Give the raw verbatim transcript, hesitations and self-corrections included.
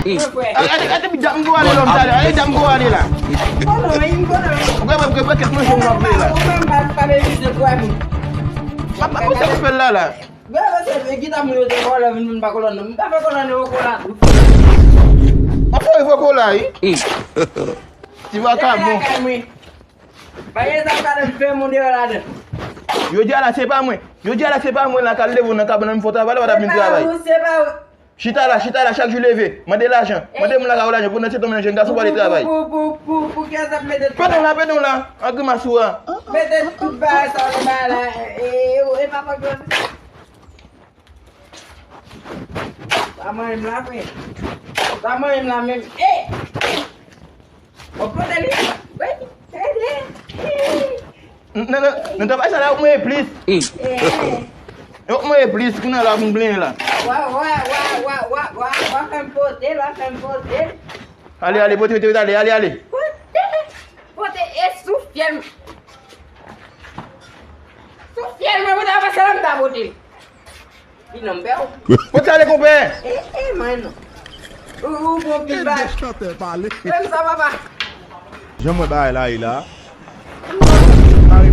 Gade, gade, gade, gade, gade, gade, ale lòm, ale, ale, gade, gade, ale la. Ou gade, gade, gade, kèk manje w ap vle la. Pa, pa, pa, sa w fè la, la. Gade, se gita moun yo te vòlè, vin, vin pa kolòn nan. M pa fè kolòn nan, yo kolòn tou. Mwen fè revoke w la, wi. Ti vakabon. Bagay sa, sa fè moun deyò ladan. Yo di a la, se pa mwen. Yo di a la, se pa mwen la k al leve w nan kabann nan, m fè w travay la, w pa t ap vin travay. Se pa ou, se pa ou. Chita la, chita la, chak jou leve. Mande lajan. Mande moun la ka ba w lajan. Pandan se tan, jèn gason pa ale travay. Pou, pou, pou, pou, pou kiyès ap mete tout bagay? Pandan w la, pandan w la. An grimas ou a. Mete tout bagay sa w te bay la. E, e, e, e pa fòk yo. Sa mwen menm la, frè. Sa mwen menm la menm. E! Bon, kote li? Wi, e, e, e. Nan, nan, nan travay sa la, yo mwen plis. E, e. Yo mwen plis, kounye a la, pou m plenyen la. Wa, wa, wa, wa, wa, wa, wa fè m pote, wa fè m pote. Ale, ale, pote, pote, pote, ale, ale. Pote, pote, e sou fyèl. Sou fyèl mwen, pote, apre sa la, m ta pote. Vin non, m pè w. Pote ale, konpè. E, e, mwen non. Ou, ou bon pil ba. Chantè pale. Menm sa, papa. Jan mwen bagay la, e la. Mari,